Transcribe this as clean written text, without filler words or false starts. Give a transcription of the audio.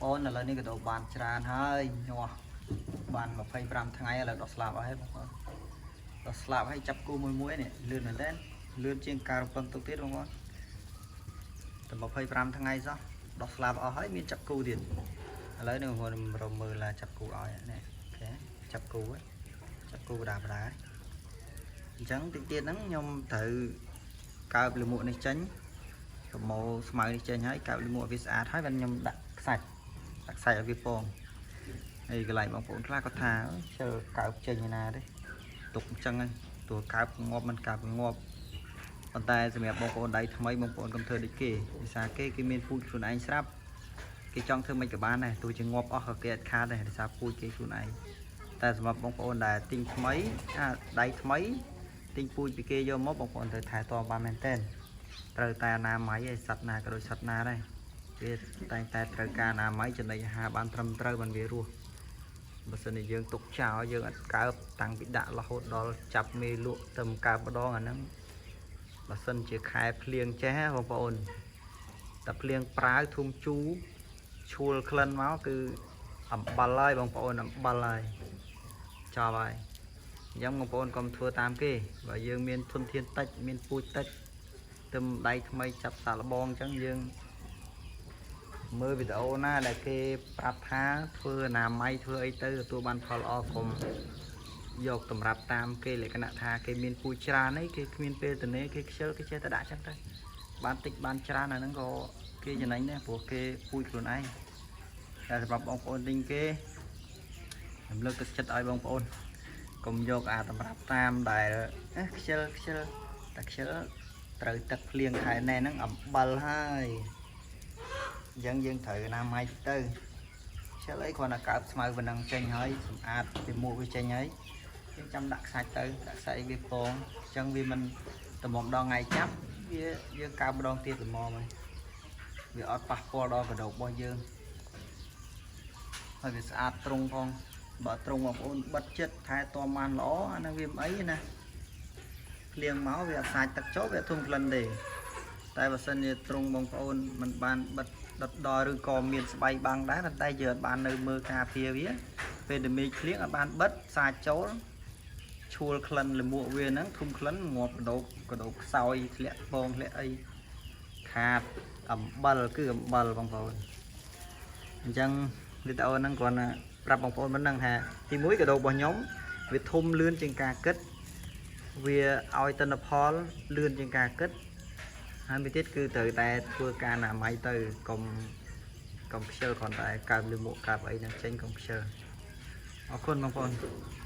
ប្អូនឥឡូវនេះក៏ដូរបានច្រើនហើយញាស់បាន25ថ្ងៃឥឡូវដោះស្លាប់អស់ហើយបងប្អូនដោះស្លាប់ហើយចាប់គូមួយមួយនេះលឿនមែនទែនលឿនជាងការរំពឹងទុកទៀតបងប្អូនតែ25ថ្ងៃសោះដោះស្លាប់អស់ហើយមានចាប់គូទៀតឥឡូវនេះបងប្អូនរមើលឡាចាប់គូឲ្យនេះOK ចាប់គូហើយចាប់គូបដាបដាអញ្ចឹងតិចទៀតហ្នឹងខ្ញុំត្រូវកើបលាមកនេះចេញប្រមូលស្មៅនេះចេញហើយកើបលាមកឲ្យវាស្អាតហើយបានខ្ញុំដាក់ខ្សាច់ដាក់ខ្សាច់ឲ្យវាពងហើយកន្លែងបងប្អូនខ្លះគាត់ថាជិលកើបចេញឯណាទេទុកអញ្ចឹងហ្នឹងទោះកើបងាប់មិនកើបងាប់ប៉ុន្តែសម្រាប់បងប្អូនដៃថ្មីបងប្អូនកុំធ្វើដូចគេភាសាគេគេមានពូជខ្លួនឯងស្រាប់គេចង់ធ្វើមិនក៏បានដែរទោះជាងាប់អស់ក៏គេអត់ខាតដែរដោយសារពូជគេខ្លួនឯងតែសម្រាប់បងប្អូនដែលទិញថ្មីអាដៃថ្មីទិញពូជពីគេយកមកបងប្អូនត្រូវថែទាំបានមែនទែនត្រូវតែអនាម័យឯសត្វណាក៏ដូចសត្វណាដែរវាតែងតែត្រូវការអនាម័យចំណីអាហារបានត្រឹមត្រូវបានវារស់បើសិនជាយើងទុកចោលយើងអត់កើបតាំងពីដាក់រហូតដល់ចាប់មេលក់ទៅកើបម្ដងអាហ្នឹងបើសិនជាខែភ្លៀងចេះបងប្អូនតែភ្លៀងប្រាវធុំជូរឈួលក្លិនមកគឺអំបិលហើយបងប្អូនអំបិលហើយចប់ហើយអញ្ចឹងបងប្អូនកុំធ្វើតាមគេបើយើងមានធនធានតិចមានពូជតិចទឹមដៃថ្មីចាប់សាកល្បងអញ្ចឹងយើងមើលវីដេអូណាដែលគេប្រាប់ថាធ្វើអនាម័យធ្វើអីទៅទទួលបានផលល្អកុំយកតម្រាប់តាមគេលក្ខណៈថាគេមានពូជច្រើនអីគេគ្មានពេលតនេគេខ្ជិលគេចេះតែដាក់ចឹងទៅបានតិចបានច្រើនអាហ្នឹងក៏គេចំណេញដែរព្រោះគេពូជខ្លួនឯងតែសម្រាប់បងប្អូនទិញគេខ្ញុំលើកទឹកចិត្តឲ្យបងប្អូនកុំយកអាតម្រាប់តាមដែលខ្ជិលខ្ជិលតែខ្ជិលត្រូវទឹកភ្លៀងខែណែហ្នឹងអំបិលហើយអញ្ចឹងយើងត្រូវអនាម័យទៅខ្ជិលអីគ្រាន់តែកើបស្មៅប៉ុណ្ណឹងចេញហើយសម្អាតពីមួកវាចេញហើយយើងចាំដាក់ខ្សាច់ទៅដាក់ខ្សាច់ឲ្យវាពងអញ្ចឹងវាមិនតម្រាំដល់ថ្ងៃចាប់វាយើងកើបម្ដងទៀតល្មមហើយវាអត់ប៉ះពាល់ដល់កណ្ដូបរបស់យើងហើយវាស្អាតត្រង់ផងបើត្រង់បងប្អូនបិទចិត្តថែទាំបានល្អអាហ្នឹងវាមិនអីណាភ្លៀងមកវាអត់សាច់ទឹកចូលវាអត់ធុំក្លិនទេតែបើសិនជាត្រង់បងប្អូនមិនបានបិទដិតដល់ឬក៏មានស្បៃបាំងដែរប៉ុន្តែយើងអត់បាននៅមើលការពារវាពេលដែលមេឃភ្លៀងអត់បានបិទសាច់ចូលឈួលក្លិនលមួកវាហ្នឹងធុំក្លិនងាប់កដោបកដោបខ្សោយធ្លាក់ពងធ្លាក់អីខាតអំបិលគឺអំបិលបងប្អូនអញ្ចឹងវីដេអូហ្នឹងគ្រាន់តែប្រាប់បងប្អូនមិនដឹងថាទីមួយកដោបរបស់ខ្ញុំវាធំលឿនជាងការគិតវាឲ្យទិន្នផលលឿនជាងការគិតហើយមួយទៀតគឺត្រូវតែធ្វើការអនាម័យទៅកុំកុំខ្ជិលគ្រាន់តែកើបលមួកកើបអីហ្នឹងចេញកុំខ្ជិលអរគុណបងប្អូន។